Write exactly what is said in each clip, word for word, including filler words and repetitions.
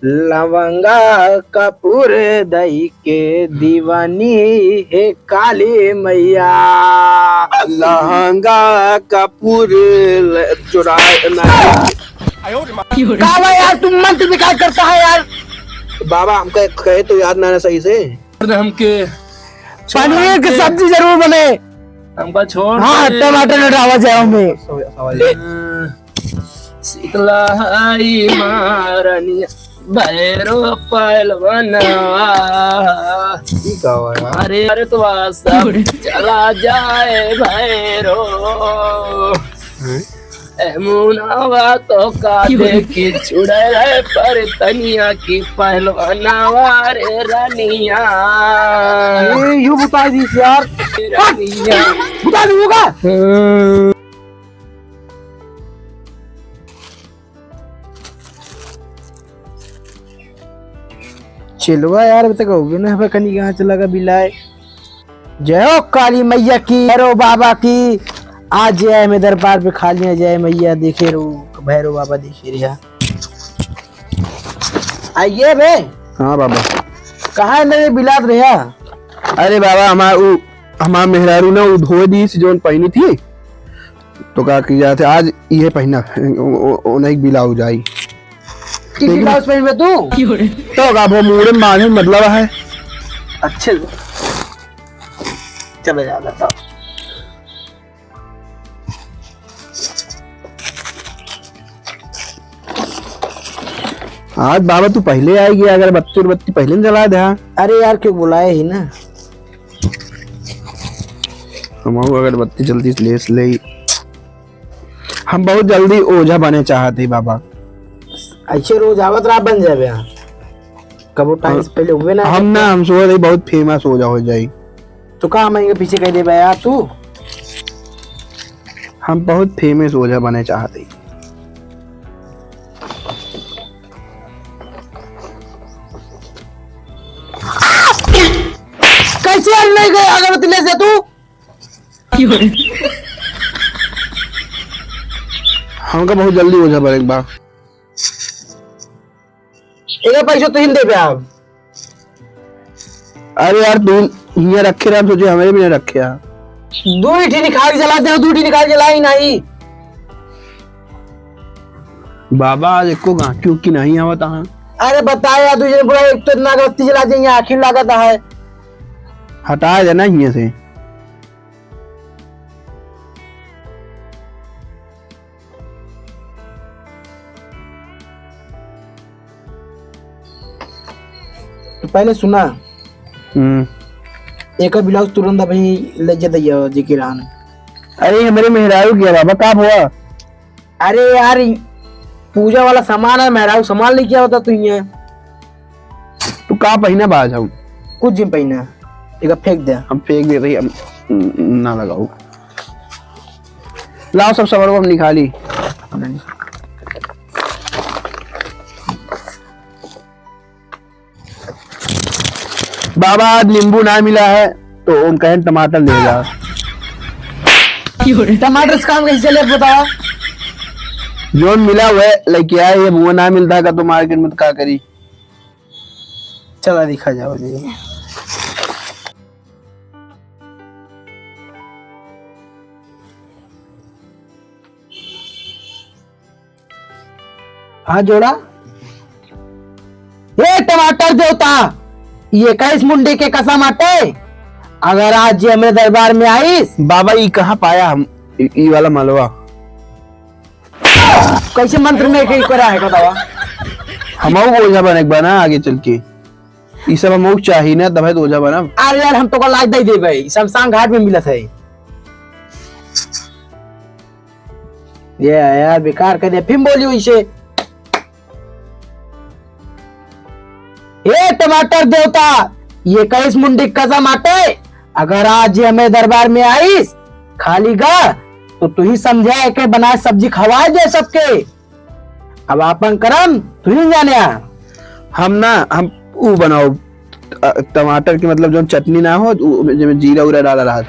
लवंगा कपूर दई के दीवानी हे काली मैया। लहंगा कपूर ल-, चुराए ना। का हुआ यार, तुम मंत्र विकास करता है यार। बाबा, हमका कहे तो याद ना, ना सही से। हमके पनीर की सब्जी जरूर बने। हमका छोड़ हाँ, दे। टमाटर न डाला जाए हमें। सवाल। शीतलाई मारनिया भैरो पहलवानवा। ई का हुआ यार? अरे, अरे, तो आसा चला जाए भैरो। हैं? ए मुनावा तो का देखी छुड़े रे पर तनिया की पहलवानवा रे रानिया। ए, यू बता दी यार। रानिया। बता दूंगा। हम्म। चेलवा यार, अभी तक अउबे ना हवे, कनी कहाँ चला गा बिलाए। जय हो काली मैया की, भैरव बाबा की। आज जे आए हमें दरबार पे, खाली ना जाए मैया, देखे रहो, भैरव बाबा देखे रहा। आइए बे। हाँ बाबा। कहाँ है मेरे बिलात रहा? अरे बाबा, हमार उ, हमार मेहरारू ना उ धोए दी से जौन पहिनी थी, तो का की जात है, आज इहे पहिना, ओ, ओ, ओ, नहीं बिलाउज आई। टिकी लेकिन ब्लाउज पहनबे तू? तो का वो मूड़े में बांधे मतलब है। अच्छे से। चले जा, बताओ। आज बाबा तू पहले आई गया, अगरबत्ती उरबत्ती पहले न जला दे। अरे यार, क्यों बुलाए ही ना? हम अगरबत्ती जल्दी से ले, ले। हम बहुत जल्दी ओझा बने चाहत ही बाबा। ऐसे रोज आवत रहा बन जाबे यहाँ। कबो टाइम से पहले हुए ना हम ना, हम सोच रही बहुत फेमस ओझा हो जाई। तो का हम इनके पीछे कह देबे यार तू? हम बहुत फेमस ओझा बने चाहत ही। कैसे हम नहीं गए अगरबत्ती ले से तू? हमका बहुत जल्दी ओझा बने के बा। एकर पैसा तुहिन देबे आप। अरे यार, तू हियाँ रखे रहा, सोचे हमारे भी नहीं रखे यार। दू ही ठी निकाल जला दे, दू ठी निकाल जला ही नहीं। बाबा, आज एको गाँठी उकी नहीं आवत है। अरे बताए यार, दू जने पूरा एक तो इतना अगरबत्ती जला दे, यहाँ आखिर लागत है। हटा देना हियाँ से। तो पहले सुना। हम्म। एकर ब्लाउज तुरंत अभी ले जा दैया जेके रहन। अरे, हमरे मेहरारू किया बाबा, का हुआ? अरे यार, ई पूजा वाला सामान है, मेहरारू सामान लेके आवता तू हियाँ। तू का पहिना बा आज हम? कुछ जिन पहिना, एका फेंक दे। हम फेंक दे रही, हम ना लगाऊ। लाओ सब सबर को हम निकाली। बाबा, आज नींबू ना मिला है, तो हम कहें टमाटर ले जा। टमाटर से काम कैसे चले, बताओ? जौन मिला वह लेके आए, ये वो ना मिलता का तो मार्केट में तो का करी? चला दिखा जाओ जी। हाँ जोड़ा। ए टमाटर देवता, ये कैस मुंडी के कसम आटे, अगर आज ये हमरे दरबार में आइस। बाबा, ई कहाँ पाया हम, ई, ई वाला मालवा? कैसे मंत्र में कहीं करा है, बतावा? हमहू ओझा बने के बा ना आगे चल के। ई सब हमहू चाही ना, तबे तो ओझा बनब। अरे यार, हम तोका लाज दे देबे, ई शमशान घाट में मिलत है। ये यार, बेकार कर दे, फिर बोली वैसे। ए टमाटर देवता, ये कैस मुंडी कसम आटे, अगर आज ये हमें दरबार में आइस, खाली गा, तो तू ही समझा के बनाए सब्जी खवाए दे सबके। अब आपन करम तू ही जाने आ। हम ना, हम ऊ बनाओ, अ, टमाटर के मतलब जौन चटनी ना हो, उ, जेमे जीरा उरा डाला रहा।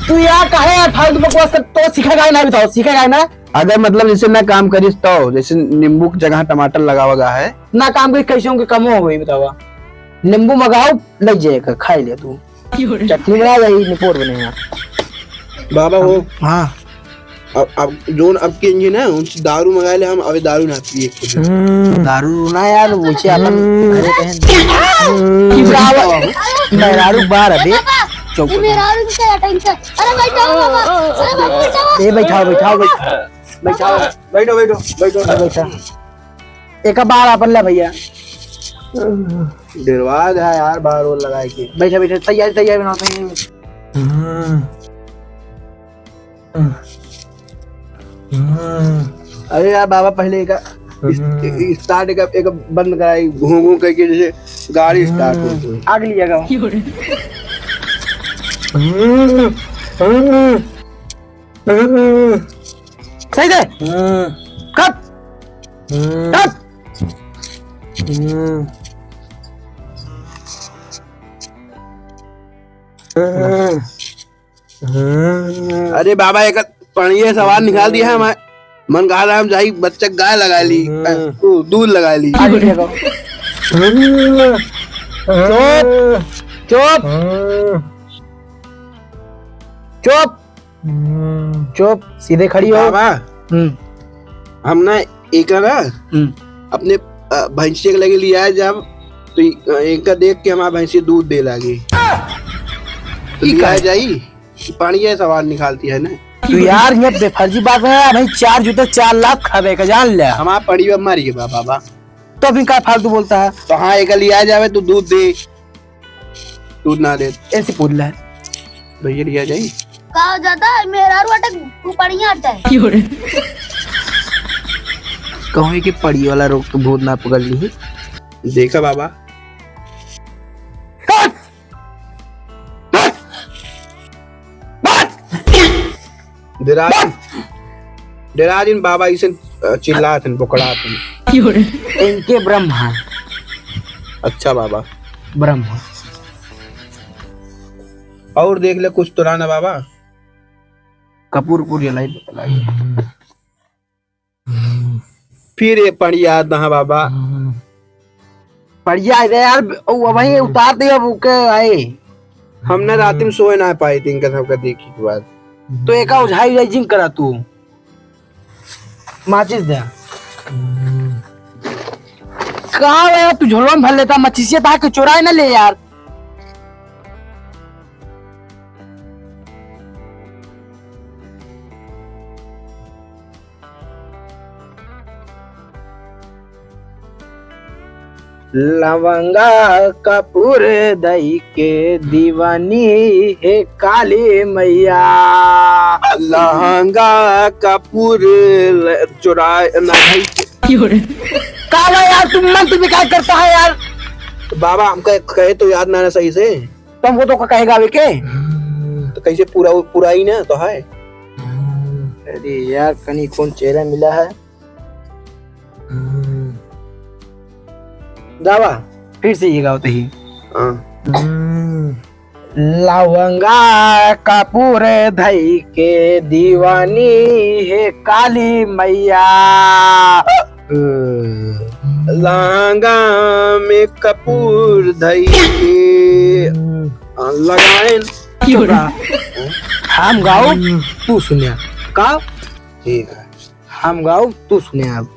तू यहाँ काहे यार फालतू बकवास कर, तो सीखा गाय ना बताओ, सीखा गाय ना? अगर मतलब जैसे ना काम करिस तो, जैसे नींबू की जगह टमाटर लगावा गा है। ना काम करी, कैसे उनके कमो हो गई बतावा? नींबू मंगाओ, लग जाएगा, खाई ले तू। चटनी बना जाई, निपोर बनेगा। बाबा हो। हाँ। अब, अब जोन अब के इंजन है, उनसे दारू मंगा ले हम, अबे दारू ना पिए एक दिन। हम्म। दारू ना यार, मुझे अपन हम्म। घरे कहें। हम्म। मेहरारू बार अबे। चुप। ये मेहरारू के क्या टेंशन? अरे बैठा हो बाबा, अरे बैठा हो। ए, बैठाओ, बैठाओ, बैठाओ। बैठाओ। बैठो, बैठो, बैठो। बैठा। एक बार अपन ला भैया। डेरवा दे यार, बार और लगाए के। बैठा, बैठा, तैयारी, तैयारी बनाओ, तैयारी। अरे यार बाबा, पहले एक इस-, हम्म। स्टार्ट एक, एक बंद कराई, घूं घूं करके जैसे गाड़ी स्टार्ट हम्म। होती है। आग लिया गाओ। हम्म। हम्म। हम्म। सही से। हम्म। कट। हम्म। कट। हम्म। हम्म। हम्म। अरे बाबा, एक पनिया सवार निकाल दिया है हमारे। मन कहा था हम जाई बच्चा गाय लगा ली, हम्म। ओ, दूध लगा ली। आगे देखो। हम्म। चुप। हम्म। चुप। हम्म। चुप, सीधे खड़ी हो। बाबा, हम्म। हम ना एक ना हम्म। अपने, अ, भैंसिया के लगे लिया जाब, तो इ-, अ, इनका देख के हमारा भैंसी दूध दे लागी। तो ई लिया का है? जाई, पानी ये सवाल निकालती है ना। तू यार, ये बेफर्जी बात है, भाई, चार जूते चार लात खाबे का, जान ले। हमारा पड़ी बा, मारी के बा, बाबा। तो अभी का फालतू बोलता है? तो हाँ, एक लिया जावे, तू दूध दे। दूध ना दे। ऐसे बोल रहा है। भैया लिया जाई। का हो जाता है? मेहरारू अटक, तू पड़िया अटक। क्यों रे? कहूँ कि पड़ी वाला रोग तो भूत ना पकड़ ली। देखा बाबा। डेरा, डेरा जिन बाबा इसे, अ, चिल्लात हन, बोकड़ात हन। क्यों रे? इनके ब्रह्म है। अच्छा बाबा। ब्रह्म। और देख ले, कुछ तो रहा ना बाबा। कपूर, कपूर जलाई, जलाई। फिर ये पड़िया दहा बाबा। पड़िया दे यार, ओ वहीं उतार दे अब ओके आए। हमने रात में सोए ना पाए, तीन का सबका देखी के बाद। तो एका उझाई उझाई जिन करा तू। माचिस दे। का है तू झोलवा में भर लेता, माचिसिया ताके चोराए ना ले यार। लवंगा कपूर दई के दीवानी हे काली मैया। लहंगा कपूर ल-, चुराए ना भाई। का बा यार, तू मंत्र में क्या करता है यार? बाबा, हमका कहे तो याद ना, ना सही से। तो हमको तो का कहे गावे के? तो कैसे पूरा, पूरा ही ना तो है। अरे यार, कनी कौन चेहरा मिला है? गावा, फिर से ये गाओ तो ही। हाँ। लवंगा कपूर धई के दीवानी हे काली मैया। लहंगा में कपूर धई के, आ, लगाएन। चुप रहा। हम गाओ, तू सुनिया। का? ठीक है। हम गाओ, तू सुनिया अब।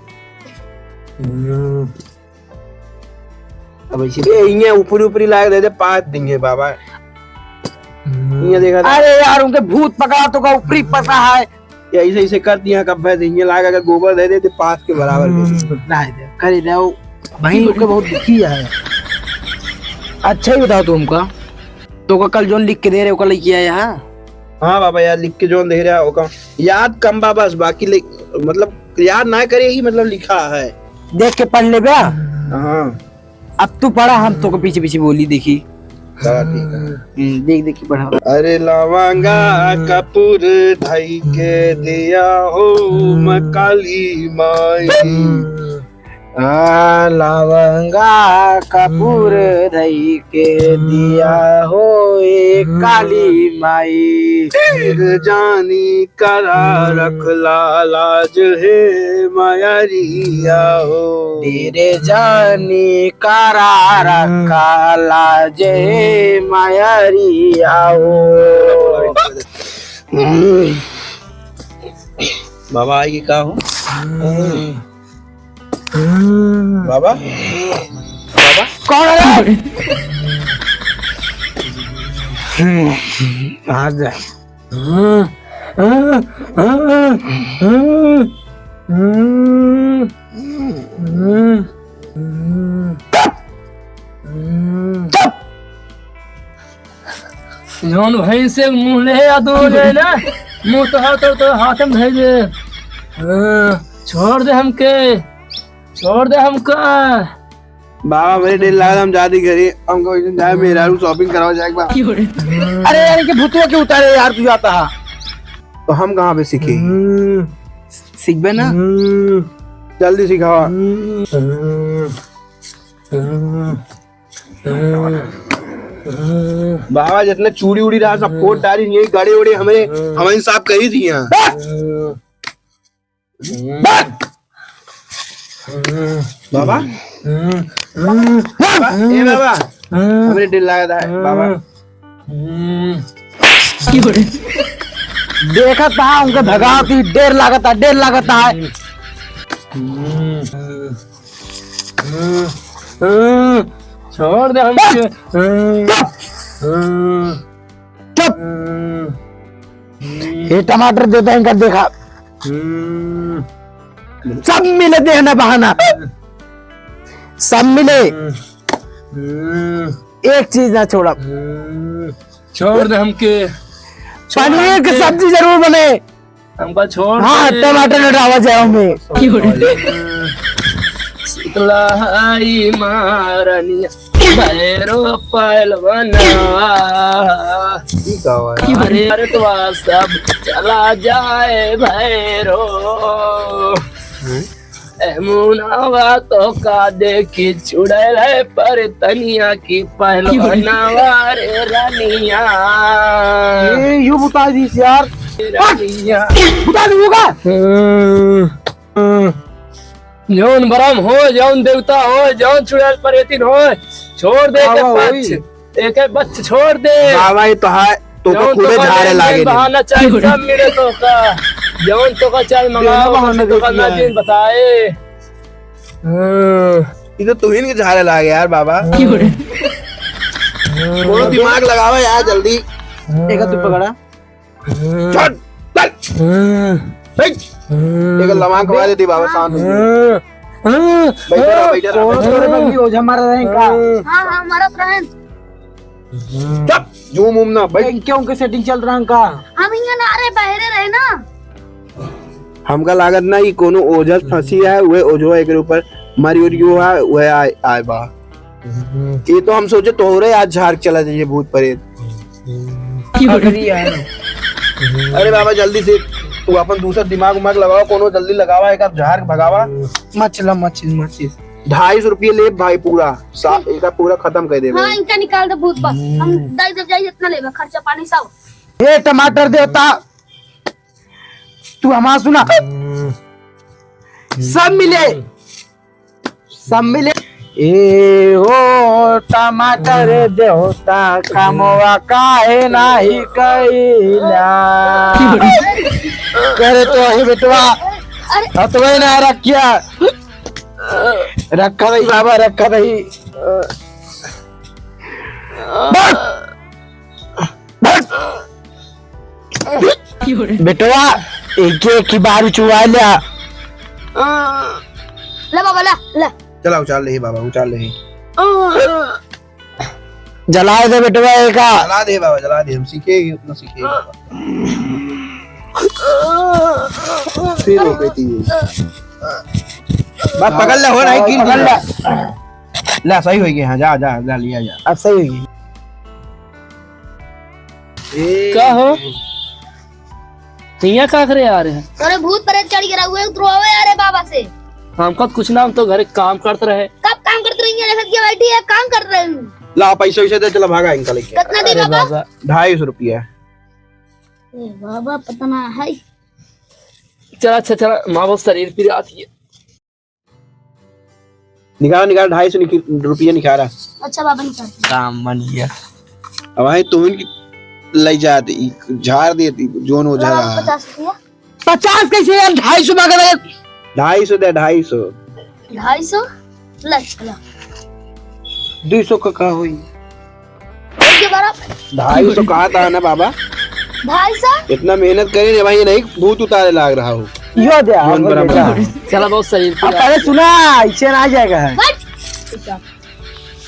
अब ऐसे ए, इन्हें ऊपरी ऊपरी लाग दे दे, पाँच दिन है बाबा। इन्हें देखा था। अरे यार, उनके भूत पकड़ा तो का ऊपरी पता है। ये ऐसे, ऐसे कर दिया, कब भाई इन्हें लाग, अगर गोबर दे दे तो पाँच के बराबर दे दे। हम्म। ना दे, करे दे, वो भाई उनके बहुत दुखी है। अच्छा ही बताओ तुमका, तो का कल जोन लिख के दे रहे, ओका लेके आया है? हाँ बाबा यार, लिख के जोन दे रहा, ओका याद कम बा बस, बाकी ले, मतलब याद ना करे ही, मतलब लिखा है। देख के पढ़ ले बे। हाँ। अब तू पढ़ा, हम तो को पीछे पीछे बोली देखी। चला ठीक है। हम्म, देख देख के पढ़ा। अरे लवंगा कपूर धई के दिया हो म काली माई। आ, लवंगा कपूर धई के दिया हो ए काली माई। धीर जानी करा रखला लाज हे मयरिया हो। धीर जानी करा रखा लाज हे मयरिया हो। बाबा आएगी का हो? बाबा? बाबा? कौन है रे? आ जा। चुप! चुप! जौन भैंस से मुँह ले आ दो जाए ना, मुँह तो हाथ, तो, तो हाथ में धर दे। हाँ, छोड़ दे हमके, छोड़ दे हमका। बाबा, बड़ी देर लागल, हम जाती घरे, हमको वैसे जाए, मेहरारू shopping करावा जाए एक बार। क्यों रे? अरे यार, इनके भूतवा के उतारे यार, तू जाता है। तो हम कहाँ पे सीखे? हम्म। सीखबे ना? हम्म। जल्दी सिखावा। हम्म। हम्म। बाबा, जितने चूड़ी उड़ी रहा, सब फोड़ डाली, यही गड़े उड़े हमरे, हमारे साहब कही थी यहाँ। बाबा? बाबा, ए बाबा, हमरे डेर लागत है, बाबा। देखत बा, उनके भगावत ही डेर लागत है, डेर लागत है। छोड़ दे हमके। चुप! ये टमाटर देता है इनका, देखा। सब मिले देहना बहाना, सब मिले, एक चीज ना छोड़ा। छोड़ दे हमके। पनीर की सब्जी जरूर बने। हमका छोड़ हाँ, दे। टमाटर न डाला जाए हमें। शीतलाई महारानिया, भैरो पहलवानवा। अरे, अरे, तो सब चला जाए भैरो। ए मुनावा तो का देखी छुड़ैल है पर तनिया की पहलवानवा रे रानिया। ए, यू बुता दीस यार। रानिया। बुता दी होगा। जौन ब्रह्म हो, जौन देवता हो, जौन चुड़ैल परेतिन हो, छोड़ दे के पक्ष। एके बच्च छोड़ दे। बाबा, ये तो है, तो को जौन खूबे तोका झारे लेन लागे देन रे। बहाना चाही, सब मिले तोका। जौन तोका चाही, मंगाओ, बहाना तोका ना जिन बताए। हाँ। ये तो तुहिन के झारे लागे यार, बाबा। क्यों रे? कोनो दिमाग लगावा यार, जल्दी। एका तू पकड़ा। चल, चल। बैठ। एक लमाक मारे दे बाबा, शांत हो जा। बैठे रहो, बैठे रहो। कौन तोरे बगली ओझा मारा रहे का? हाँ, हाँ, मारत रहे। चुप, जूम उम ना, बैठ। इनके उनके setting चल रहा है का? हम यहाँ ना रहे, बहरे रहे ना। हमका लागत ना, ई कोनो ओझा फंसी है, उहे ओझवा एकरे ऊपर मरी उरी हुआ है, उहे आए, आए बा। ये तो हम सोचे तोहरे आज झाड़ के चला जाइए भूत प्रेत। अरे बाबा, जल्दी से तू अपन दूसरा दिमाग उमाग लगावा, कोनो जल्दी लगावा, एक आध झाड़ के भगावा। मचला, मचिल, मचिल। ढाई सौ रुपये ले भाई, पूरा सा-, एका पूरा खत्म कर देबे। हाँ, इनका निकाल दो भूत बस। हम दे दे जाई जितना लेबे, खर्चा पानी सब। ए टमाटर देवता, तू हमार सुना। सब मिले। सब मिले। ए हो टमाटर देवता, कमवा काहे नाही कइला? करे तो ही बेटवा, अरे। हथवे ना रखिया। रखा दही बाबा, रखा दही। बस। बेटवा, एक एक ही बार उचुआ लिया। ले बाबा, ले, ले। चला, उचार ले ही बाबा, उचार ले ही। जला दे बेटवा एका। जला दे बाबा, जला दे, हम सीखे ही, उतना सीखे ही बाबा। फिर हो बेटी। बात पकड़ ले, हो रहा है, गिर पकड़ ले। ला, सही हो गया, हाँ, जा, जा, जा, लिया जा। अब सही हो गई। ए। का हो? हियाँ का करे आ रहे हैं? अरे भूत प्रेत चढ़ के रहुए, उतरवावे आ रहे बाबा से। हमका तो कुछ ना, हम तो घरे काम करत रहे। कब काम करत रही है? देखत के बैठी है, काम करत रही हूँ। ला, पैसा वैसा दे, चला भागा इनका लेके। कितना दे अरे बाबा? बाबा। ढाई सौ रुपया। ए बाबा, पता ना है। चला, अच्छा, चला, माँ, बहुत शरीर पिरात है। निकाल, निकाल, ढाई सौ निकि-, रुपया निकाला। अच्छा बाबा, निकाल। काम बन गया। अब भाई, तू इनकी ले जाती, झाड़ देती, जोन हो जा रहा है। पचास रुपया। पचास कैसे यार, ढाई सौ मांग रहे। ढाई सौ दे, ढाई सौ। ढाई सौ? ले, चला। दुई सौ का का होई? एक के बराबर। ढाई सौ कहा था ना बाबा? ढाई सौ? इतना मेहनत करे रे भाई, ये नहीं भूत उतारे लाग रहा हो। यो दे, जोन बराबर। चला, बहुत सही। अब पहले सुना, ऐसे ना आ जाएगा। हट।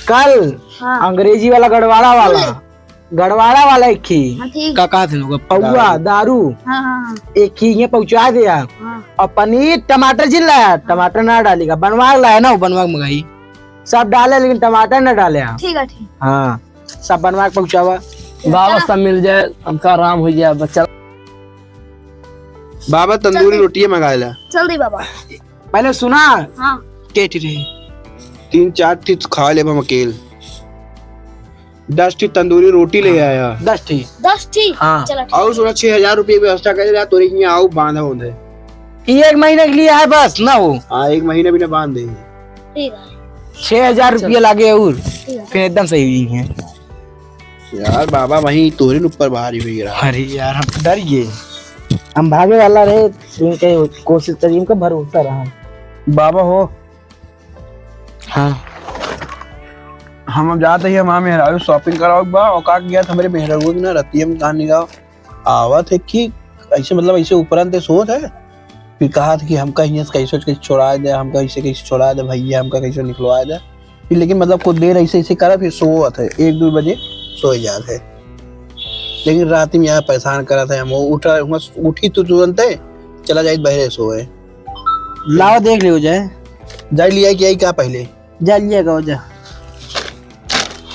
कल हाँ। अंग्रेजी वाला गड़वाड़ा वाला। गड़वाड़ा वाला एक ही। हाँ, ठीक। का, का थे लोग? पौवा, दारू। दारू। हाँ, हाँ, हाँ। एक ही ये पहुँचा दे यार। हाँ। और पनीर, टमाटर जिन लाया, टमाटर ना डालेगा। बनवा लाया ना, वो बनवा के मंगाई। सब डाले, लेकिन टमाटर ना डाले आप। ठीक है, ठीक। हाँ, सब बनवा के पहुँचावा। बाबा, सब मिल जाए, हमका आराम हो गया, बच्चा। बाबा, तंदूरी जल्दी। रोटियां मंगा ला। जल्दी बाबा। पहले सुना। हाँ। के ठी रही? तीन चार ठी खा लेब हम अकेल। दस ठी तंदूरी रोटी ले आया। दस ठी। दस ठी? हाँ। चला, ठीक। और सुना, छह हजार रुपये की व्यवस्था करे ला, तोरे हियाँ आओ, बांधा उंधे। ये एक महीने के लिए है बस, ना हो? हाँ, एक महीने भी ना बांध दे। ठीक है। छह हजार रुपया लागे और ठीक है। फिर एकदम सही हुई है। यार बाबा, वहीं तोरे न ऊपर भारी हुई रहा। अरे यार, हम तो डर गए, हम भागे वाला रहे, इनके कोशिश करी, इनका भरोसा रहा। बाबा हो, हाँ। हम अब जात ही, हमार मेहरारू shopping करावे के बा, और का किया था हमरे मेहरारू के ना रतिया में कहानी गाँव आवत है कि ऐसे, मतलब, ऐसे ऊपरन ते सोत है, फिर कहा था कि हमका हियाँ से कैसे, कैसे छोड़ा दे, हमका ऐसे कैसे छोड़ा दे भैया, हमका कैसे निकलवा दे। फिर लेकिन, मतलब, कुछ देर ऐसे, ऐसे करा, फिर सोत है, एक दो बजे सो जात है। लेकिन रात में यहाँ परेशान करा था, हम उठा, उठी तो तुरंते चला जाए बहरे सोए। लाओ देख लियो जाए। जाए लिया कि आई का पहले? जा लिया गाओ जा।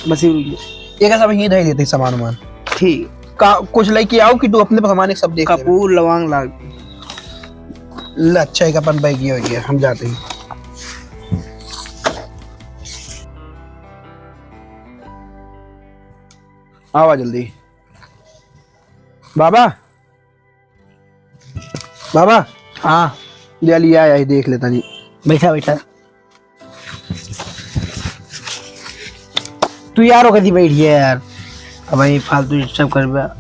बस ये रुक जा। एक सब यहीं धर लेते हैं सामान वामान। ठीक। का, कुछ लेके आओ कि तू अपने सामान एक सब देख ले। कपूर, लवांग लाग। ले, अच्छा, एक अपन बैग ये हो गया, हम जाते हैं। आवा जल्दी। बाबा, बाबा। हाँ। ले लिया, यही देख लेता जी। बैठा, बैठा। तू यार, वो कदी बैठ गया यार, अब यही फालतू सब करबा।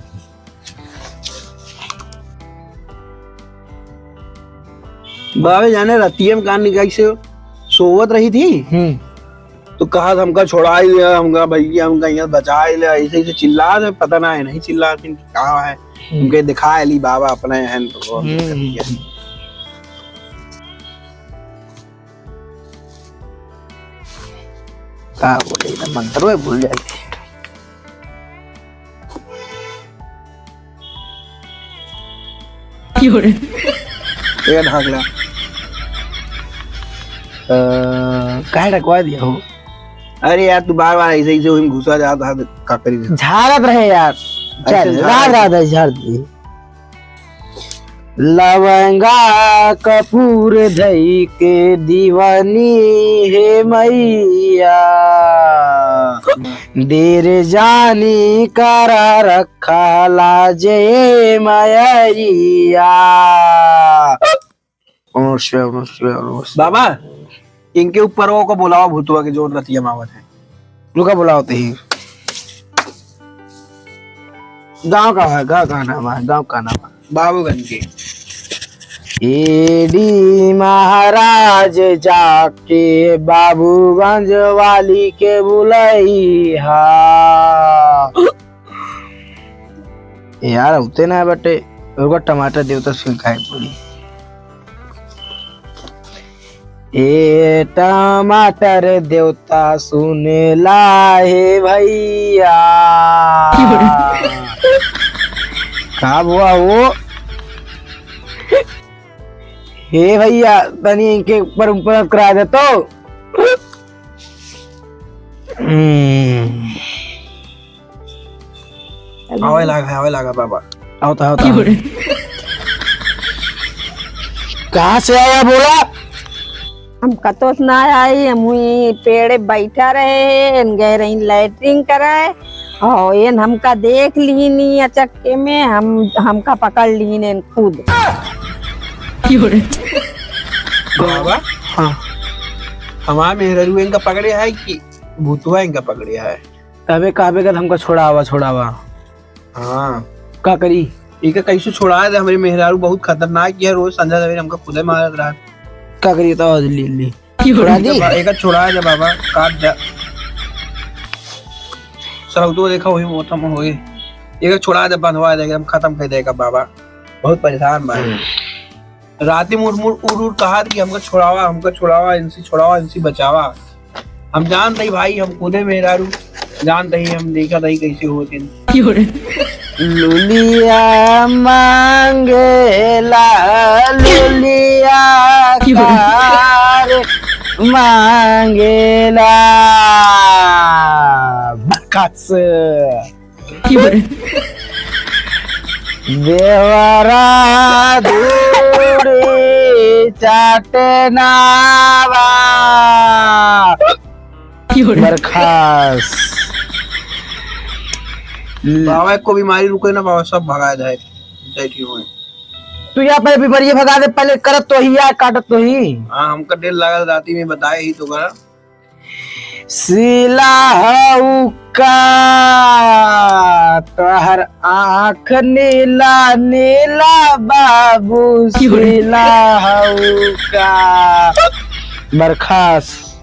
बाबे जाने रतिया में कान निकाल से सोवत रही थी। हम्म। तो कहा था, "हमका छोड़ाई ले, हमका भैया, हमका यहाँ बचाई ले", ऐसे, ऐसे चिल्ला दे, पता ना है, नहीं चिल्ला, लेकिन कहा है, हम्म। हमके दिखा ली बाबा अपने हैं तो वो हम्म। का बोले, इधर मंत्र है, भूल जाए। क्यों रे? ए ढाकला। अ, काहे ढकवा दिया हो? अरे यार, तू बार-बार ऐसे ही से वहीं घुसा जाता है, तो का करी? झाड़त रहे यार। ऐसे चल, झाड़ रात, रात है, झाड़ दी। लवंगा कपूर धई के दीवानी हे मैया, देर जानी करा रखा लाजे मयरिया। ओम नमः शिवाय, ओम नमः शिवाय, ओम नमः शिवाय। बाबा, इनके ऊपर वो को बुलाओ, भूतवा के जोन रतिया मावत है। रुका, बुलाओ ते ही। गाँव का है, गाँव का नाम है, गाँव का नाम है। बाबूगंज के। एडी महाराज जाके बाबूगंज वाली के बुलैहा। यार, होते ना बटे, रुका, टमाटर देवता से गाय बोली। ए टमाटर देवता सुन ला हे भैया। का हुआ हो? हे भैया, तनी इनके ऊपर, ऊपर करा दे तो। हम्म। आवे लागा, आवे लागा बाबा। आवता, आवता। कहाँ से आया बोला? हम कतोस ना आई, हम हुई पेड़े बैठा रहे, एन गए रही लैट्रिन करे, और एन हमका देख लीनी अचक्के में, हम, हमका पकड़ लीन एन खुद। बाबा, हाँ। हमार मेहरारू इनका पकड़े है कि भूतवा इनका पकड़े है? तबे कहबे कर हमका छोड़ावा, छोड़ावा। हाँ। का करी? इका कैसे छोड़ा दे? हमरे मेहरारू बहुत खतरनाक है, रोज संझा सवेरे हमका खुदे मारत रहत। का करी? तो ले, ले। छोड़ा दी? एका छोड़ा दे बाबा, काट दे। सरौतो देखा वही मोटा मन होई। एका छोड़ा दे, बंधवा दे, एकदम खत्म कर दे एका बाबा। बहुत परेशान बा। हम्म। राती में उठ, उठ, उठ, उठ कहा कि हमका छोड़ावा, हमका छोड़ावा, इनसे छोड़ावा, इनसे बचावा। हम जानत ही भाई, हम खुदे मेहरारू, जानत ही, हम देखत ही कैसे होत हैं। लुलिया मांगेला, लुलिया कार मांगेला। बकस। देवरा धूड़ी चाटनावा। बरखास। बाबा को बीमारी रुके ना बाबा, सब भगा जाए, जाए ठीक होए। तू या पहले बीमारी भगा दे, पहले करत तो ही या काटत तो ही। हाँ, हमका डेर लागल राती में बताए ही तो करा। शीला हऊ का? तोहर आँख नीला नीला बाबू, क्यों रे? शीला हऊ का? बरखास।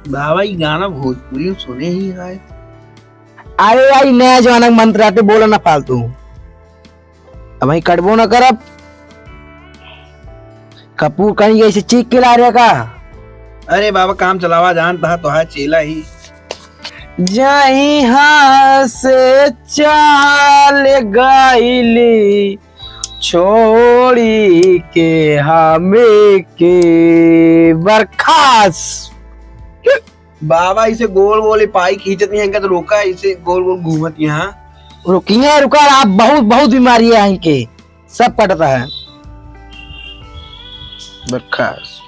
बाबा, ई गाना भोजपुरी में सुने ही है। अरे यार, ई नया जमाना के मंत्र आटे, बोलो ना फालतू। अब वहीं कटबो न करब। कपूर कहीं ऐसे चीख के ला रहे का? अरे बाबा, काम चलावा, जानत हा तोहार चेला ही। जहीं से चाल गईली, छोड़ी के हमें के बरखास। बाबा इसे गोल गोल ये पाई खींचत नहीं है, इनका तो रोका, इसे गोल गोल घूमत यहाँ। रुकिए, रुका, आप बहुत, बहुत बीमारी है इनके, सब कटता है। बरखास।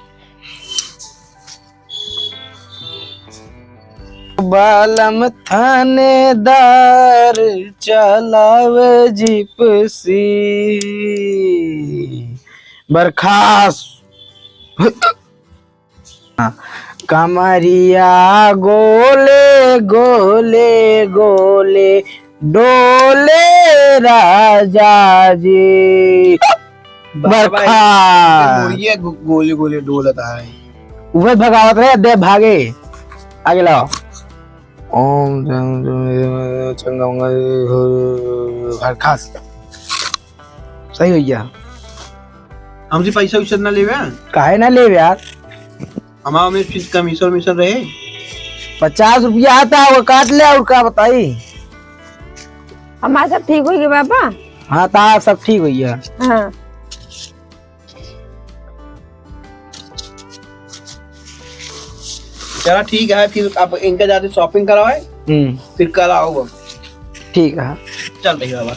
बालम थानेदार चलाव जिप्सी। बरखास। कमरिया गोले, गोले, गोले, डोले राजा जी। बाबा, बरखा। ये मुड़िया गो-, गोले, गोले डोलत है। उहे भगावत रहे, दे भागे। आगे लाओ। ओम जंग जंग चंगा मंगल हो, बरखास। सही हो गया। हमसे पैसा वैसा ना लेवे? काहे ना लेवे यार? हमारा में फीस कमीशन वमीशन रहे? पचास रुपया आता है, वो काट ले और का बताई? हमारा सब ठीक होइए बाबा। हाँ, ता सब ठीक होइए। हाँ। चला ठीक है, फिर आप इनका जाते shopping करावे, हम्म। फिर कल आओ। ठीक है। चल रही बाबा।